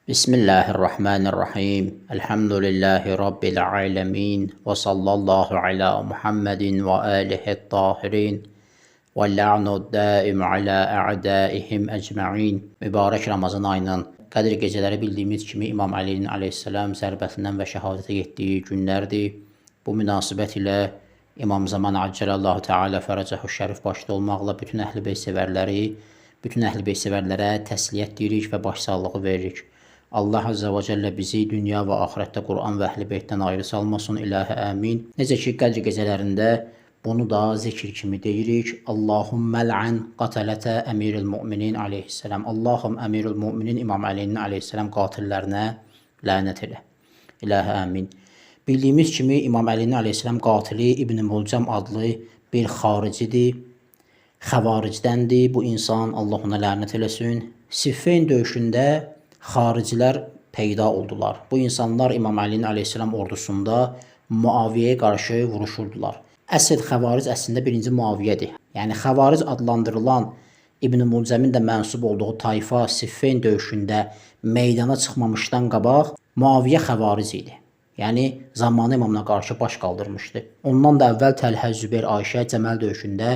Bismillahirrahmanirrahim. Elhamdülillahi Rabbil alemin. Və sallallahu ala Muhammedin və alihi tahirin. Və la'nu daim ala a'daihim ecma'in. Mübarək Ramazan ayının Qədir gecələri bildiyimiz kimi İmam Əlinin əleyhissalam zərbətindən və şəhadətə getdiyi günlərdir. Bu münasibət ilə İmam Zaman Accəlallahu Teala fərəcəhu şərif başda olmaqla bütün əhl-i beyt sevərləri, bütün əhl-i beyt sevərlərə təsliyyət deyirik və başsağlığı veririk. Allah Azza və Cəllə bizi dünya və axirətdə Quran və əhl-i beytdən ayrı salmasın. İlahi əmin. Necə ki Qədr gecələrində bunu da zikr kimi deyirik. Allahümmə la'an qatalətə əmirül müminin aleyhissalam. Allahım əmirül müminin İmam Əlinin aleyhissalam qatillərinə lənət elə. İlahi əmin. Bildiyimiz kimi İmam Əlinin aleyhissalam qatili İbn Mulcam adlı bir xaricidir. Xəvaricdəndir. Bu insan, Allah ona lənət eləsin. Siffeyn döyüşündə xaricilər peyda oldular. Bu insanlar İmam Əlinin aleyhissalam ordusunda Muaviyyəyə qarşı vuruşurdular. Əsl xəvaric əslində birinci Muaviyyədir. Yəni xəvaric adlandırılan İbn Mulcəmin də mənsub olduğu tayfa Siffeyn döyüşündə meydana çıxmamışdan qabaq Muaviyyə xəvaric idi. Yəni zamanı imamına qarşı baş qaldırmışdı. Ondan da əvvəl Təlhə, Zübeyir, Ayşə Cəməl döyüşündə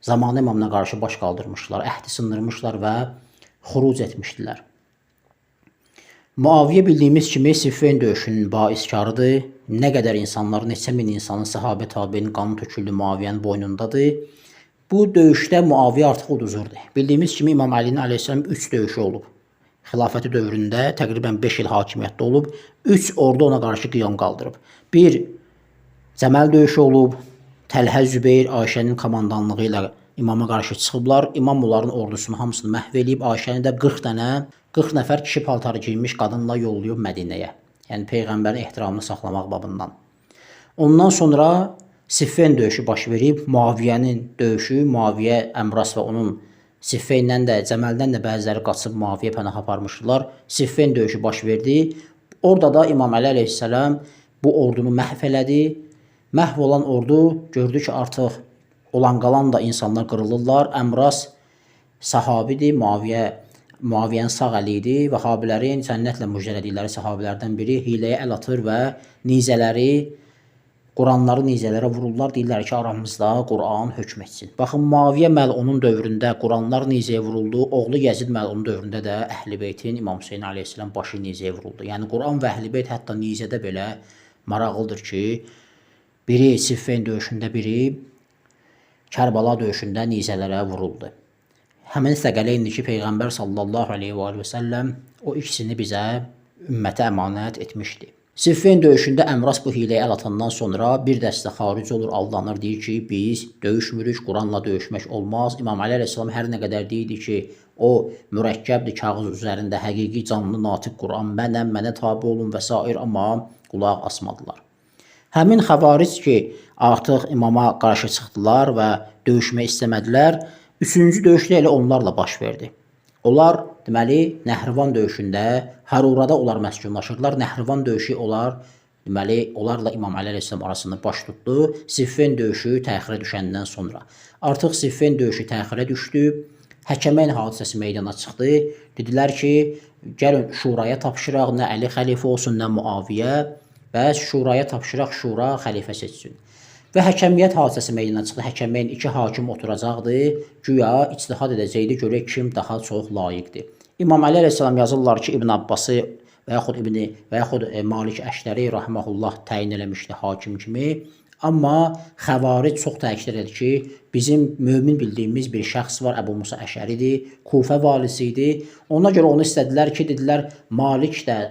zamanı imamına qarşı baş qaldırmışdılar, əhdi sındırmışlar və xuruc etmişdilər. Muaviyyə bildiyimiz kimi Siffeyn döyüşünün baiskarıdır. Nə qədər insanlar, neçə min insanın, səhabə tabeinin qanı töküldü Muaviyyənin boynundadır. Bu döyüşdə Muaviyyə artıq uduzurdu. Bildiyimiz kimi İmam Əlinin əleyhissalam 3 döyüşü olub. Xilafəti dövründə təqribən 5 il hakimiyyətdə olub. 3 ordu ona qarşı qiyam qaldırıb. Bir Cəməl döyüşü olub. Təlhə, Zübeyir, Ayşənin komandanlığı ilə imama qarşı çıxıblar. İmam onların ordusunu hamısını məhv eləyib. Ayşəni də 40 nəfər kişi paltarı geyinmiş qadınla yollayıb Mədinəyə. Yəni peyğəmbərin ehtiramını saxlamaq babından. Ondan sonra Siffeyn döyüşü baş verib. Muaviyyənin döyüşü, Muaviyyə, Əmras və onun Siffeyndən də, Cəməldən də bəziləri qaçıb Muaviyyə pənah aparmışdılar. Siffeyn döyüşü baş verdi. Orada da İmam Əli əleyhissalam bu ordunu məhv elədi. Məhv olan ordu gördü ki, artıq olan qalan da insanlar qırılırlar. Əmras sahabidir, Muaviyyənin sağ əli idi. Vəhabilərin cənnətlə müjdələdikləri sahabilərdən biri hiləyə əl atır və nizələri, Quranları nizələrə vururlar. Deyirlər ki, aramızda Quran hökm etsin. Baxın, Muaviyyə məlunun dövründə Quranlar nizəyə vuruldu. Oğlu Yəzid məlunun dövründə də Əhl-i Beytin İmam Hüseyn əleyhissalam başı nizəyə vuruldu. Yəni Quran və Əhl-i Beyt hətta nizədə belə maraqlıdır ki, biri Siffeyn döyüşündə, biri Kərbala döyüşündə nizələrə vuruldu. Həmin səqələyndir ki, Peyğəmbər sallallahu aleyhi və səlləm o ikisini bizə, ümmətə əmanət etmişdi. Siffeyn döyüşündə Əmras bu hiləyə əl atandan sonra bir dəstə xaric olur, aldanır, deyir ki, biz döyüşmürük, Quranla döyüşmək olmaz. İmam Əli əleyhissalam hər nə qədər deyirdi ki, o mürəkkəbdir kağız üzərində, həqiqi canlı natiq Quran mənəm, mənə tabi olun və sair, amma qulaq asmadılar. Həmin xəvaric ki, artıq imama qarşı çıxdılar və döyüşmək istəmədilər. Üçüncü döyüşdə elə onlarla baş verdi. Onlar, deməli, Nəhrivan döyüşündə, Hərurada onlar məskunlaşırdılar. Nəhrivan döyüşü onlar, deməli, onlarla İmam Əli əleyhissalam arasında baş tutdu. Siffeyn döyüşü təxirə düşəndən sonra. Artıq Siffeyn döyüşü təxirə düşdü. Həkəməyn hadisəsi meydana çıxdı. Dedilər ki, gəlin şuraya tapşıraq, nə Əli xəlifə olsun, nə Muaviyyə. Bəs şuraya tapşıraq, şura xəlifə seçsin. Və həkəmiyyət hadisəsi meydana çıxdı. Həkəməyn iki hakim oturacaqdı. Güya ictihad edəcəkdi, görək kim daha çox layiqdir. İmam Əli əleyhissalam yazırlar ki, İbn Abbası və yaxud İbni və yaxud Malik Əştəri rahmehullah təyin eləmişdi hakim kimi. Amma xəvaric çox təkid elədi ki, bizim mömin bildiyimiz bir şəxs var, Əbu Musa Əşəridir, Kufə valisi idi. Ona görə onu istədilər ki, dedilər Malik də,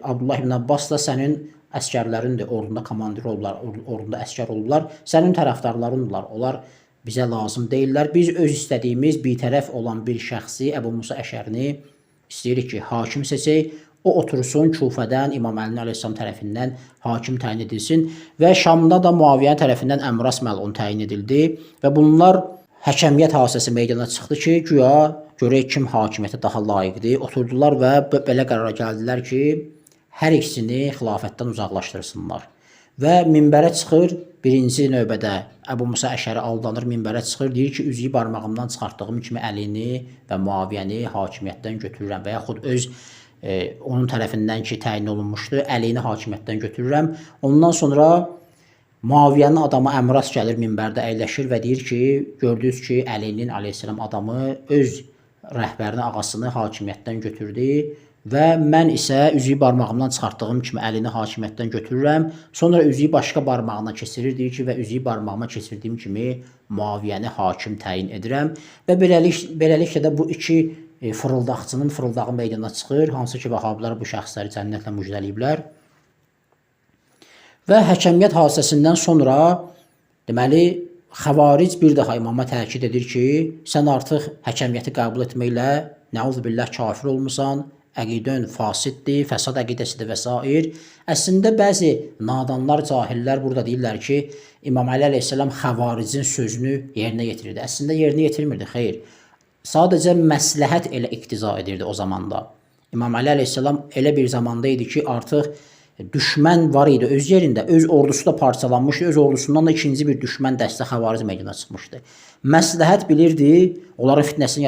Abdullah ibn Abbas da sənin əskərlərindir, ordunda komandir olublar, ordunda əskər olublar, sənin tərəfdarlarındırlar. Onlar bizə lazım deyillər. Biz öz istədiyimiz bitərəf olan bir şəxsi, Əbu Musa Əşərini istəyirik ki, hakim seçək. O otursun Kufədən İmam Əlinin əleyhissalam tərəfindən hakim təyin edilsin və Şamda da Muaviyyənin tərəfindən Əmras məlun təyin edildi və bunlar həkəmiyyət hadisəsi meydana çıxdı ki, güya görək kim hakimiyyətə daha layiqdir. Oturdular və belə qərara gəldilər ki, hər ikisini xilafətdən uzaqlaşdırsınlar. Və minbərə çıxır, birinci növbədə Əbu Musa Əşəri aldanır, minbərə çıxır, deyir ki, üzüyü barmağımdan çıxartdığım kimi Əlini və Muaviyyəni hakimiyyətdən götürürəm və yaxud öz onun tərəfindən ki təyin olunmuşdu, Əlini hakimiyyətdən götürürəm. Ondan sonra Muaviyyənin adamı Əmras gəlir minbərdə əyləşir və deyir ki, gördünüz ki, Əlinin əleyhissalam adamı öz rəhbərini, ağasını hakimiyyətdən götürdü və mən isə üzüyü barmağımdan çıxartdığım kimi Əlini hakimiyyətdən götürürəm. Sonra üzüyü başqa barmağına keçirir, deyir ki, və üzüyü barmağıma keçirdiyim kimi Muaviyyəni hakim təyin edirəm. Və beləliklə də bu iki fırıldaqçının fırıldağı meydana çıxır, hansı ki Vəhabilər bu şəxsləri cənnətlə müjdələyiblər. Və həkəmiyyət hadisəsindən sonra deməli Xəvaric bir daha imama təkid edir ki, sən artıq həkəmiyyəti qəbul etməklə nəuzubillah kafir olmusan, əqidən fasiddir, fəsad əqidəsidir və sair. Əslində bəzi nadanlar, cahillər burada deyirlər ki, İmam Əli əleyhissalam Xəvaricin sözünü yerinə yetirirdi. Əslində yerinə yetirmirdi, xeyr. Sadəcə məsləhət elə iqtiza edirdi o zamanda. İmam Əli əleyhissalam elə bir zamanda idi ki, artıq düşmən var idi öz yerində, öz ordusu da parçalanmışdı, öz ordusundan da ikinci bir düşmən dəstə Xəvaric meydana çıxmışdı. Məsləhət bilirdi, onların fitnəsini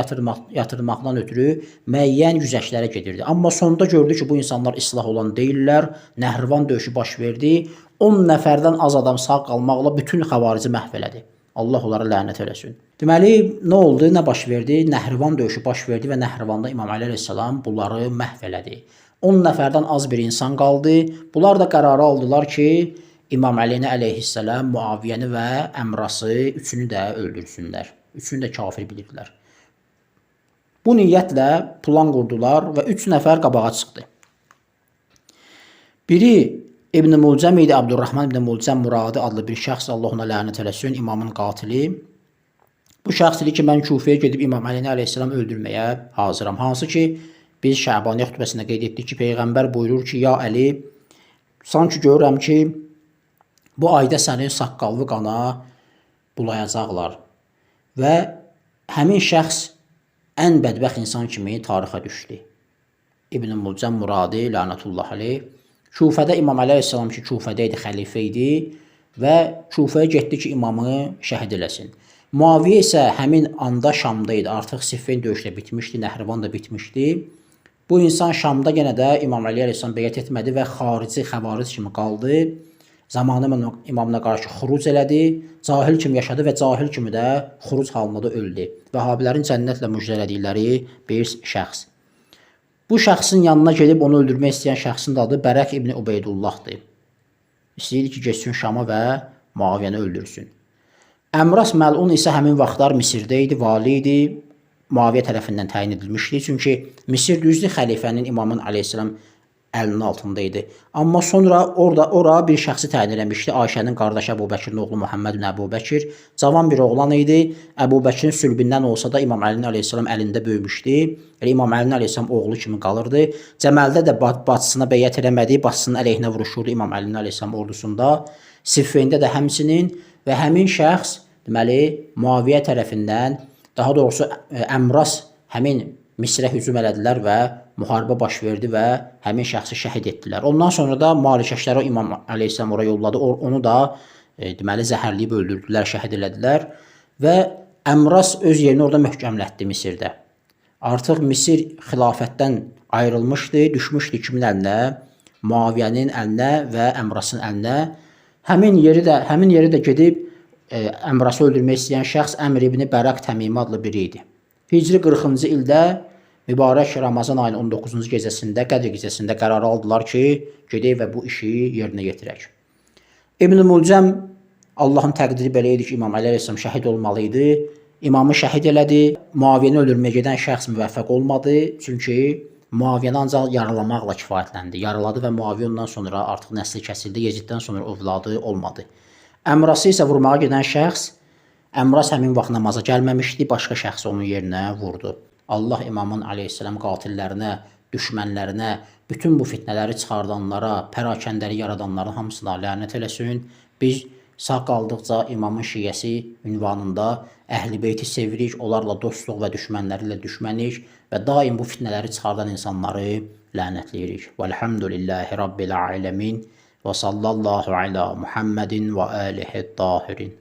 yatırmaqdan ötürü müəyyən güzəştlərə gedirdi. Amma sonda gördü ki, bu insanlar islah olan deyillər. Nəhrvan döyüşü baş verdi. 10 nəfərdən az adam sağ qalmaqla bütün Xəvarici məhv elədi. Allah onlara lənət eləsin. Deməli, nə oldu, nə baş verdi? Nəhrvan döyüşü baş verdi və Nəhrvanda İmam Əli əleyhissalam bunları məhv elədi. 10 nəfərdən az bir insan qaldı. Bunlar da qərarı aldılar ki, İmam Əlini əleyhissalam, Muaviyyəni və Əmrası üçünü də öldürsünlər. Üçünü də kafir bilirdilər. Bu niyyətlə plan qurdular və 3 nəfər qabağa çıxdı. Biri İbn Mulcəm idi, Abdurrahman İbn Mulcəm Muradi adlı bir şəxs, Allah ona lənət eləsin, imamın qatili. Bu şəxs dedi ki, mən Kufəyə gedib İmam Əlini əleyhissalam öldürməyə hazıram. Hansı ki, biz Şəbaniyə xutbəsində qeyd etdik ki, Peyğəmbər buyurur ki, ya Əli, sanki görürəm ki, bu ayda sənin saqqallı qana bulayacaqlar. Və həmin şəxs ən bədbəxt insan kimi tarixə düşdü. İbn Mulcəm Muradi, lənətullah aleyh. Kufədə İmam Əli əleyhissalam ki, Kufədə idi, xəlifə idi və Kufəyə getdi ki, imamı şəhid eləsin. Muaviyə isə həmin anda Şamda idi. Artıq Siffin döyüşü də bitmişdi, Nəhrvan da bitmişdi. Bu insan Şamda yenə də İmam Əli əleyhissalam beyət etmədi və xarici, xəvaric kimi qaldı. Zamanı imamına qarşı xuruc elədi, cahil kimi yaşadı və cahil kimi də xuruc halında da öldü. Vəhabilərin cənnətlə müjdələdikləri bir şəxs. Bu şəxsin yanına gedib onu öldürmək istəyən şəxsin də adı Bərək İbni Ubeydullahdır. İstəyirdi ki, getsin Şama və Muaviyyəni öldürsün. Əmras Məlun isə həmin vaxtlar Misirdə idi, vali idi. Muaviyə tərəfindən təyin edilmişdi. Çünki Misir düzdür xəlifənin, imamın əleyhissalam əlinin altında idi. Amma sonra ora bir şəxsi təyin eləmişdi. Ayşənin qardaşı Əbu Bəkirin oğlu Muhammed ibn Əbu Bəkir. Cavan bir oğlan idi. Əbu Bəkirin sülbündən olsa da İmam Əlinin əleyhissalam əlində böyümüşdü. Elə İmam Əlinin əleyhissalam oğlu kimi qalırdı. Cəməldə də bacısına beyət eləmədi, bacısının əleyhinə vuruşurdu İmam Əlinin əleyhissalam ordusunda. Siffeyndə də həmçinin və həmin şəxs deməli Muaviyə tərəfindən, daha doğrusu Əmras həmin Misrə hücum elədilər və müharibə baş verdi və həmin şəxsi şəhid etdilər. Ondan sonra da malikəşləri İmam əleyhissalam ora yolladı. Onu da deməli zəhərləyib öldürdülər, şəhid elədilər və Əmras öz yerini orada möhkəmlətdi Misirdə. Artıq Misir xilafətdən ayrılmışdı, düşmüşdü kimin əlinə? Muaviyyənin əlinə və Əmrasın əlinə. Həmin yeri də gedib Əmrası öldürmək istəyən şəxs Əmr ibn Bərək Təmimi adlı biri idi. Hicri 40-cı ildə mübarək Ramazan ayının 19-cu gecəsində, Qədr gecəsində qərar aldılar ki, gedək və bu işi yerinə yetirək. İbn Mulcəm, Allahın təqdiri belə idi ki, İmam Əli əleyhissalam şəhid olmalı idi. İmamı şəhid elədi. Muaviyyəni öldürməyə gedən şəxs müvəffəq olmadı. Çünki Muaviyyəni ancaq yaralamaqla kifayətləndi. Yaraladı və Muaviyyə ondan sonra artıq nəsli kəsildi. Yeziddən sonra övladı olmadı. Əmrası isə vurmağa gedən şəxs, Əmras həmin vaxt namaza gəlməmişdi, başqa şəxs onun yerinə vurdu. Allah imamın əleyhissalam qatillərinə, düşmənlərinə, bütün bu fitnələri çıxardanlara, pərakəndəli yaradanların hamısına lənət eləsin. Biz sağ qaldıqca imamın şiəsi ünvanında Əhl-i Beyti sevirik, onlarla dostluq və düşmənləri ilə düşmənik və daim bu fitnələri çıxardan insanları lənətləyirik. Vəlhamdülillahi Rabbil aləmin və sallallahu alə Muhammedin və alihi tahirin.